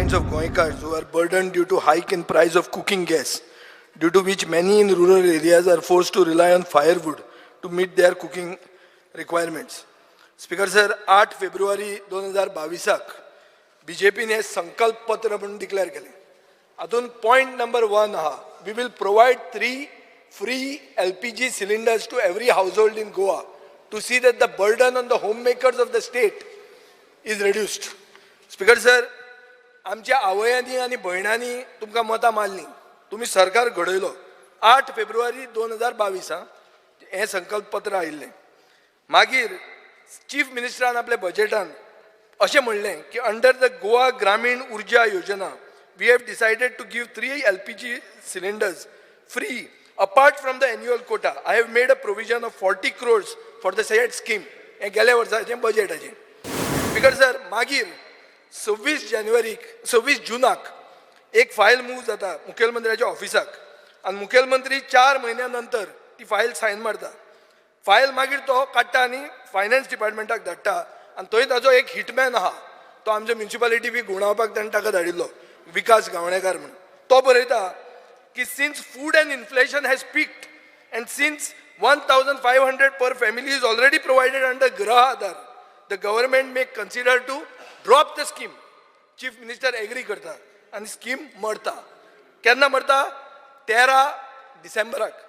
minds of Goenkars who are burdened due to hike in price of cooking gas, due to which many in rural areas are forced to rely on firewood to meet their cooking requirements. Speaker sir, 8 February 2022 बीजेपीन हे संकल्प पत्र म्हणून declare केलें. हातूंत point number one आहा, we will provide three free LPG cylinders to every household in Goa to see that the burden on the home makers of the state is reduced. Speaker sir, आमच्या आवयांनी आनी भयणांनी तुमकां मतां मारलीं, तुमी सरकार घडयलो. 8 फेब्रुवारी 2022 आं हें संकल्प पत्र आयिल्लें. मागीर चीफ मिनिस्टरान आपल्या बजेटान अशें म्हणलें की under the Goa Gramin Urja Yojana, we have decided to give three LPG cylinders free apart from the annual quota. I have made a provision of 40 crores for the said scheme. हें गेल्या वर्साचें बजेटाचें. Speaker sir, मागीर 26 जानेवारीक, 26 जुनाक एक file move जाता मुखेलमंत्र्याच्या ऑफिसाक आनी मुखेलमंत्री 4 म्हयन्या नंतर ती फायल सायन मारता. फायल मागीर तो काडटा आनी फायनान्स डिपार्टमेंटाक धाडटा आनी थंय ताजो एक हिटमॅन आहा, तो आमचे म्युनिसिपालिटी बी घुंवडावपाक ताणें ताका धाडिल्लो, विकास गावणेकार म्हणून. तो बरयता की since food and inflation has peaked and since 1500 per family is already provided under Gruha Aadhar, the government may consider to drop the scheme. Chief minister agree करता आनी स्कीम मरता. केन्ना मरता? 13 डिसेंबराक.